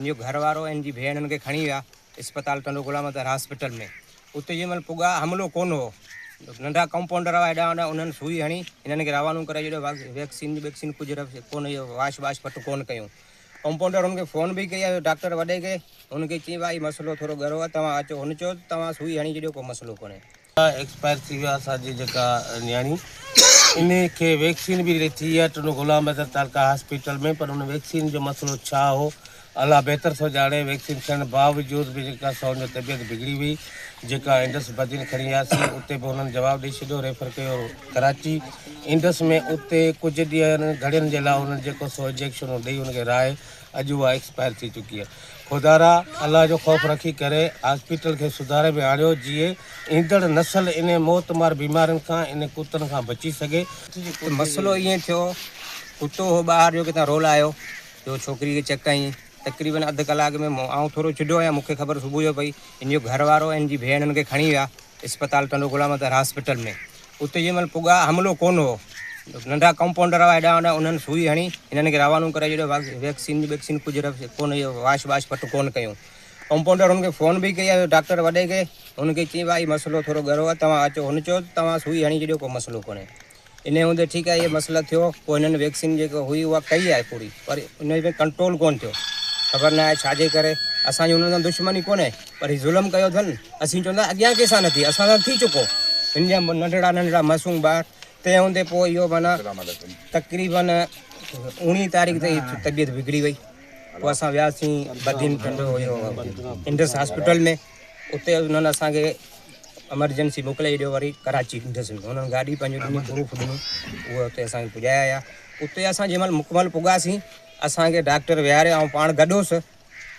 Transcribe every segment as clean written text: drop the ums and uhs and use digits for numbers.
هن جو گهر وارو ۽ هن جي ڀيڻ هن کي کڻي ويا اسپتال ٽنڊو غلام حيدر هاسپيٽل ۾. اتي جنهن مهل پڳا حملو ڪونه هو. ننڍا ڪمپائونڊر هئا هيڏانهن هوڏانهن انهن سوئي هڻي هنن کي روانو ڪري ڇڏيو. ويڪسين ويڪسين ڪجهه ڪونه اهو واش باش پٽ ڪونه ڪيون. ڪمپائونڊر هن کي فون به ڪئي آهي ڊاڪٽر وڏي کي. هن کي چيائين ڀائي مسئلو ٿورو ڳرو آهي توهان اچو. هن چيو ته توهان سوئي هڻي ڇڏيو ڪو مسئلو ڪونهي. ايڪسپائر ٿي ويو اسان جي جيڪا نياڻي ان کي ويڪسين به ٿي آهي ٽنڊو غلام حيدر تعلقه هاسپيٽل ۾ پر ان ويڪسين جو مسئلو ڇا هو الله بهتر ٿو ڄاڻي ويڪسين ٿيڻ باوجود به جيڪا سو ان جو طبيعت بگڙي وئي جيڪا انڊس بدين کڻي وياسين اتي به انهن جواب ڏئي ڇڏيو ريفر ڪيو ڪراچي انڊس ۾ اتي ڪجهه ڏينهن گهڙين جي لاء انهن جيڪو سو انجيڪشنون ڏئي ان کي راهي اڄ اها ايڪسپائر ٿي چڪي آهي. خدارا الله جو خوف رکي ڪري هاسپيٽل کي سڌاري ۾ آڻيو جيئن ايندڙ نسل انهي موت مار بيمارين کان انهي ڪتن کان بچي سگهي. ته مسئلو ائين ٿيو ڪتو هو ٻاهر جو ڪٿان رول آيو جو ڇوڪري کي چڪ هنئي تقريبن اڌ ڪلاڪ ۾ آئون ٿورو چڍو آهيان مون کي خبر صبح جو پئي هن جو گهر وارو ۽ هن جي ڀيڻ هن کي کڻي ويا اسپتال ٽنڊو غلام حيدر هاسپيٽل ۾ اتي جنهن مهل پڳا حملو ڪونه هو. ننڍا ڪمپائونڊر هئا هيڏانهن هوڏانهن انهن سوئي هڻي هنن کي روانو ڪري ڇڏيو. ويڪسين ويڪسين ڪجهه ڪونه اهو واش باش پٽ ڪونه ڪيون. ڪمپائونڊر هن کي فون به ڪئي آهي ڊاڪٽر وڏي کي. هن کي چيائين ڀائي مسئلو ٿورو ڳرو آهي توهان اچو. هن چيو ته توهان سوئي هڻي ڇڏيو ڪو مسئلو ڪونهي. انهي هوندي ٺيڪ آهي اهو مسئلو ٿيو پوء هنن ويڪسين جيڪا هئي اها ڪئي آهي پوري پر ان ۾ ڪنٽرول ڪونه ٿيو. خبر ناهي ڇا جي ڪري. اسان جي انهن سان دشمني ڪونهي پر هي ظلم ڪيو اٿن. اسين چوندا اڳيان ڪنهن سان نه ٿي اسان سان ٿي چڪو. هن جا ننڍڙا ننڍڙا معصوم ٻار تنهن هوندي پوء اهو معنيٰ تقريبن اوڻيهه تاريخ تائين طبيعت بگڙي وئي پوء اسان وياسين بدين ٽنڊو اهو انڊس هاسپيٽل ۾ اتي انهن اسان کي ايمرجنسي موڪلي ڇڏيو وري ڪراچي انڊس ۾ انهن گاڏي پنهنجو ڏني پروف ڏنو اهو اتي اسان کي پڄائي آيا اتي اسان جنهن مهل مڪمل پڳاسين اسان کي ڊاڪٽر ويهاريو آئون پاڻ گڏ هوس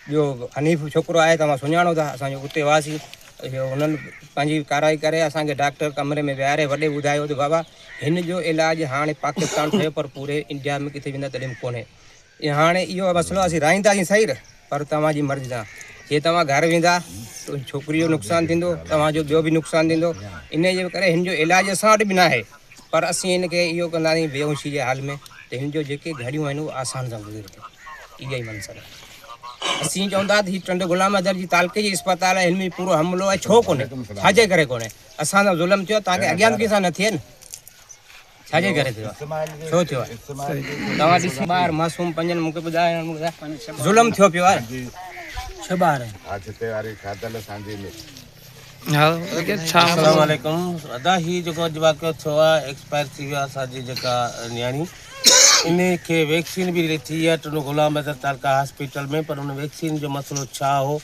ٻيو حنيف ڇوڪرو آهي توهان سڃاڻو ٿا اسان جو اتي هئاسين اهو هنن پنهنجي ڪارروائي ڪري اسان کي ڊاڪٽر ڪمري ۾ ويهاري وڏي ٻڌايو ته بابا هن جو علاج هاڻي پاڪستان ٺهيو پر پوري انڊيا ۾ ڪٿي ويندا تڏهن به ڪونهي هاڻي اهو مسئلو اسين رهائينداسين صحيح پر توهان جي مرضي سان جي توهان گهر ويندا ته ڇوڪري جو نقصان ٿيندو توهان جو ٻيو به نقصان ٿيندو ان جي ڪري هن جو علاج اسان وٽ به ناهي پر اسين هن کي اهو ڪنداسين بيهوشي جي حال ۾ ته هن جو جيڪي گهڙيون آهن اهي آسان سان گذري ٿيون اها ئي منزل آهي. اسين چئون ٿا ته هي ٽنڊو غلام حيدر جي تعلقي جي اسپتال آهي هن ۾ پورو حملو آهي ڇو ڪونهي ڇا جي ڪري ڪونهي اسان سان ظلم ٿيو تانکي اڳيان به ڪنهن سان نه ٿئي نه ڇا جي ڪري ٿيو آهي ڇو ٿيو آهي توهان ڏسي ٻار معصوم پنجن مونکي ٻڌايو ظلم ٿيو پيو آهي ڇهه ٻار آهن. السلام عليڪم ادا هي جيڪو اڄ واقعو ٿيو آهي ايڪسپائر ٿي ويو اسان جي جيڪا نياڻي ان کي ويڪسين به ٿي آهي ٽنڊو غلام حيدر تعلقه هاسپيٽل ۾ پر ان ويڪسين جو مسئلو ڇا هو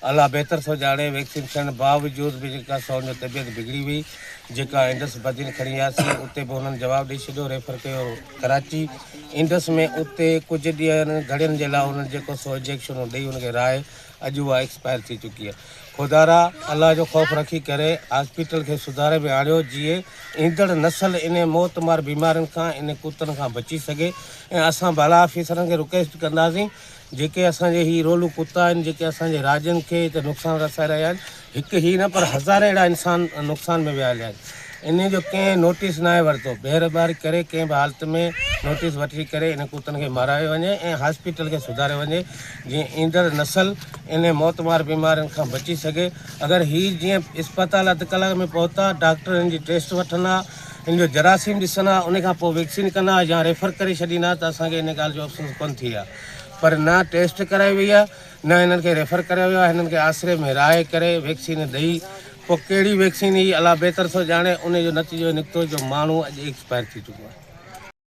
الله بهتر ٿو ڄاڻي ويڪسين ٿيڻ باوجود به جيڪا سو ان جو طبيعت بگڙي وئي جيڪا انڊس بدين کڻي وياسين اتي به انهن جواب ڏئي ڇڏيو ريفر ڪيو ڪراچي انڊس ۾ اتي ڪجهه ڏينهن گهڙين جي لاء انهن جيڪو سو انجيڪشنون ڏئي ان کي راهي اڄ اها ايڪسپائر ٿي چڪي آهي. خدارا الله جو خوف رکي ڪري هاسپيٽل کي سڌاري ۾ آڻيو جيئن ايندڙ نسل انهي موت مار بيمارين کان انهي ڪتن کان بچي سگهي ۽ اسان بالا آفيسرن کي رڪويسٽ ڪنداسين جيڪي اسان جي هي رولو ڪتا آهن جيڪي اسان جي راڄن کي هتي نقصان رسائي رهيا آهن هڪ هي نه پر هزارين اهڙا انسان نقصان ۾ ويا هليا آهن انهي جو ڪنهن نوٽيس ناهي ورتو مهرباني ڪري ڪنهن به حالت ۾ نوٽيس وٺي ڪري انهن ڪتن کي مارايو وڃي ۽ هاسپيٽل کي سڌاريو وڃي جيئن ايندڙ نسل انهي موتمار بيمارين کان بچي سگهي. اگر هي جيئن اسپتال اڌ ڪلاڪ ۾ پهتا، ڊاڪٽر هن جي ٽيسٽ وٺن ها، هن جو جراثيم ڏسن ها، ان کان پوء ويڪسين ڪن ها يا ريفر ڪري ڇڏين ها ته اسان کي ان ڳالهه جو افسوس ڪونه ٿئي ها. پر نه ٽيسٽ ڪرائي وئي آهي، نه هنن کي ريفر ڪرايو ويو آهي، هنن کي آسري ۾ راهي ڪري ويڪسين ڏئي پوء ڪهڙي ويڪسين هئي الله بهتر ٿو ڄاڻي، ان جو نتيجو نڪتو جو ماڻهو اڄ ايڪسپائر ٿي چڪو آهي.